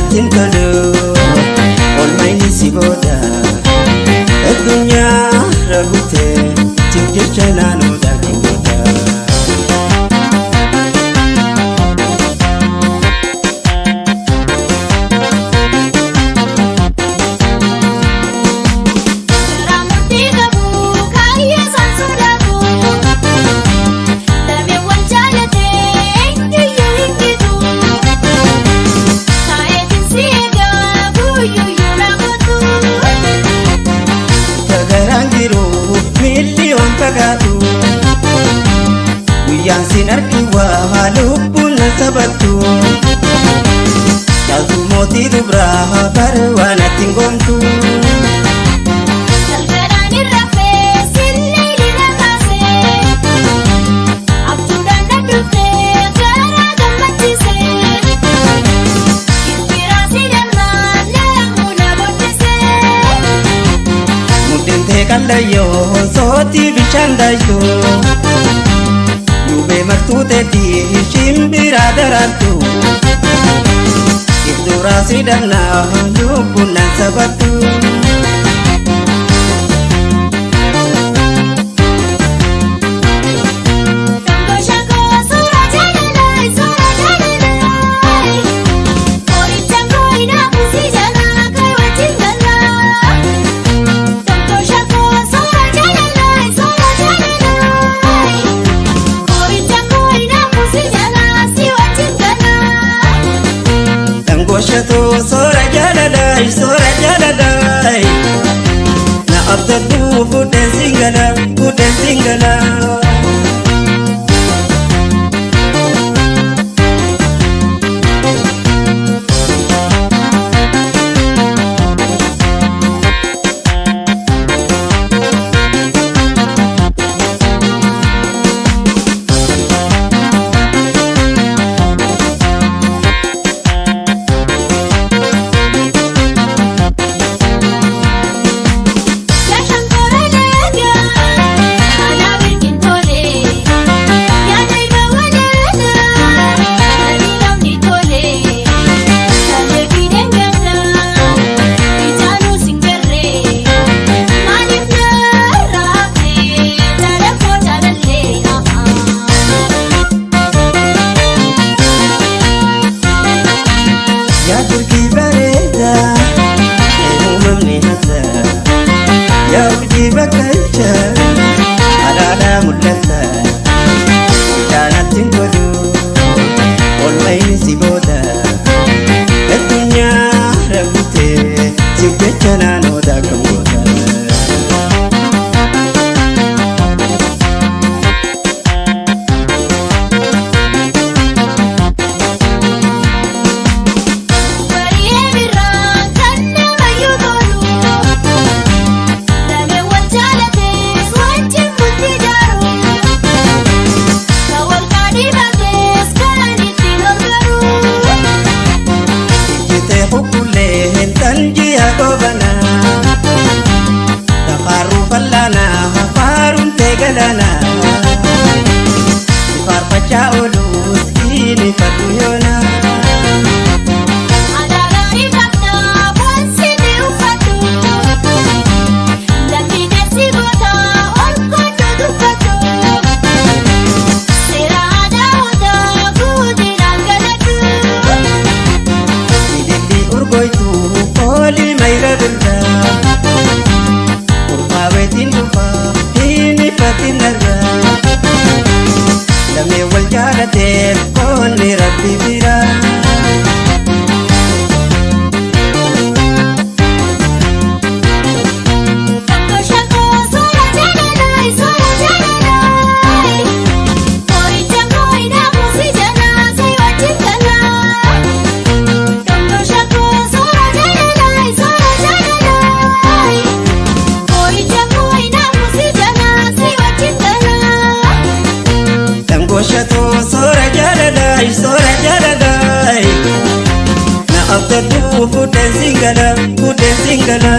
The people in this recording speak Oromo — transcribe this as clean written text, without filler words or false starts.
natti hin tolu, olmayni si booda. Addunyaa ragutee siif jecha naannoodha kan goota. Guyyaan sin arki waa lubbuun na sabattu. Caaltuu mootii dubraa bare waan natti hin goontu. Galgalaan irra feesillee irra kaasee abjuudhaan na dhuftee garaa gammachiisee Inspiraasii dammaa lammuu na booddisee. Muddeen tee qallayyoo sootii bishaan daaytu. Yubee martuu teetii shimbiraa daraartu. Ifturaa si dhabnaa lubbuun naan sabattu. Dongosha koo Dhangooshatoo soora jaalalaa soora jaalalaa. Na abdadhu fuudheen singala fuudheen singala. Yaa turkii bareedaa uumamni hasa. Yaa urjii bakkalcha alaabaa mul'ata. Ijaan hin tolu olmayni si booda. Addunyaa rakkutee siif jecha naannoodha kan goota. Bari'ee birraa kan namayyuu tolu lameen wal jaalatees wajjin bultii jaaru kan wal kaadhimatees kan ittiin ol garu. Ijjitee hukkulee tanjiyaa gobanaa. Tafaaruu fallaanaa faaruun tee galaanaa. Faarfachaa ooluus hin ifadhu yoonaa. Aadaa gaarii qabnaa boonsinee uffatu lammii deemsi goota ol kootu dubbatu seera aadaa hundaa guutinaan galadhu. Idilli urgoytuu foolii mayra birraa. Urfaaweetiin dhufaa hin ifatin narraa. Lamee wal jaalateef qoonni rabbi biraa. Dongosha koo soora jaalalaa soora jaalalaa qoricha koo hidhamu si jalaa si wajjin galaa. Dongosha koo soora jaalalaa soora jaalalaa qoricha koo hidhamu si jalaa si wajjin galaa. Dhangooshatoo soora jaalalaa soora jaalalaa. Na abdadhu fuudheen singala fuudheen singala.